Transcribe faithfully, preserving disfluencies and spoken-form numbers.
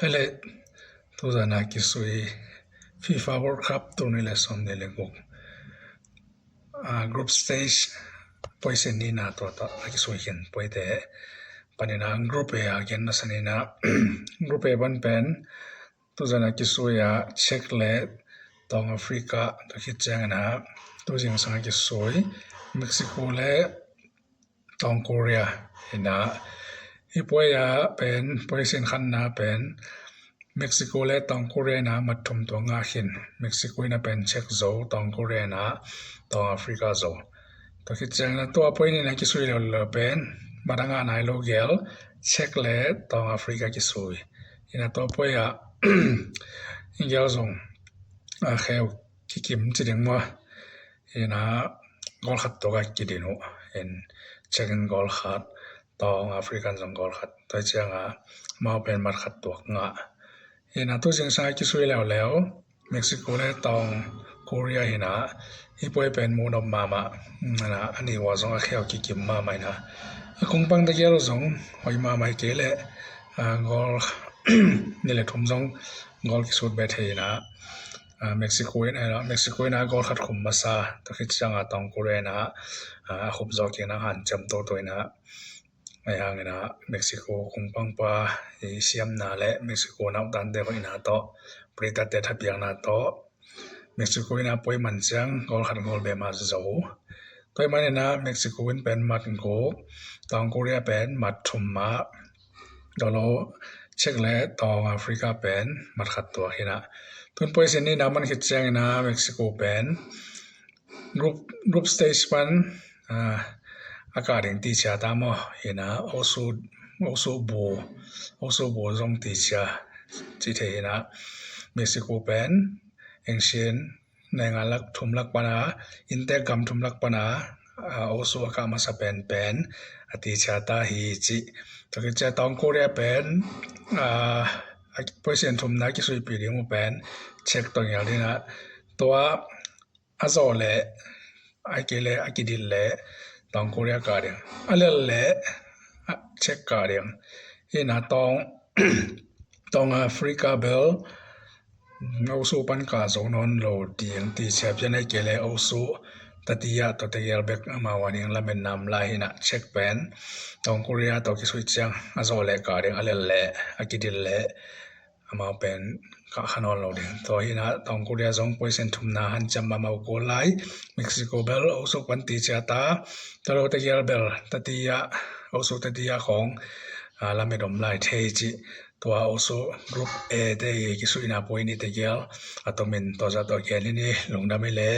Hele, tuzana kisui FIFA World Cup tuni le som ni le guk. Uh, group stage poisin ni na to to a kisui hin poite. Panina group A a gen na sanina group A ban pen tuzana kisui a Czech le Tong Africa to khit ciangina tuzing sanga kisui Mexico le Tong Korea ina. Hi puai a pen poisin khanna pen Mexico le Tong Korea ina mat thum tua ngah hin Mexico ina pen Czech zo, Tong Korea ina Tong Africa zo. To khit ciangina tua puai nina kisui leuleu pen mat a ngah nai lo gel Czech le Tong Africa kisui ina tua puai a gel zong a kheu kikim ci ding mua. Ina gol khat tuak a kidin uh in Czech in gol khat, Tong African zong gol khat. Tua cianga mau pen mat khat tuak ngah. Ina tuzing sanga kisui leuleu Mexico le Tong Korea hina hi puai pen mu nop mama. Ina ani wa zong a kheu kikim mama ina a kungpang ta gel zong hoi mama i kei le gol ni le thum zong gol kisut be thei ina. Mexico in a Mexico ina gol khat khum masa to khit cianga Tong Korea ina a khum zawk ina han cem toto ina. Ngai hangina Mexico kungpangpa i siamna le Mexico nautante hoihna tawh Brita te thapiakna tawh Mexico ina puai man ciang gol khat gol be ma zo. Tua i manina Mexico in pen mat guk, Tong Korea pen mat thum ma dolo Czech le Tong Africa pen mat khat tuak hina. Tun poisin nina man khit ciangina Mexico pen group, group stage pan a kah ding ticia ta maw hina osu osu bu osu bu zong ticia ci thei hina. Mexico pen engsin naingan lak thum lak pana, inntek gam thum lak pana osu a kah masa pen pen a ticia ta hi ci. To khit ciang Tong Korea pen poisin thumna kisuipi ding uh pen Czech tong ial dina tua a zawh le a kei le a kidil le Tong Korea kah ding, a lel le Czech kah ding. Ina Tong Tong Africa bel osu pan kah zo nawn lo ding ticia pian a kei le osu tatia to tegel bek amau a ding lamen nam lai hina Czech pen Tong Korea to kisui ciang a zawh le kah ding, a lel le a kidil le amau pen kah kha nawn lo ding. Tua hina Tong Korea zong poisin thumna hanciam mamau kul lai. Mexico bel osu pan ticia ta, talo tegel bel tatia osu tatia khong lamet om lai thei ci. Tua osu group A te i kisuina puai ni tegel a tomin tua za tua gen ini lungdam i le.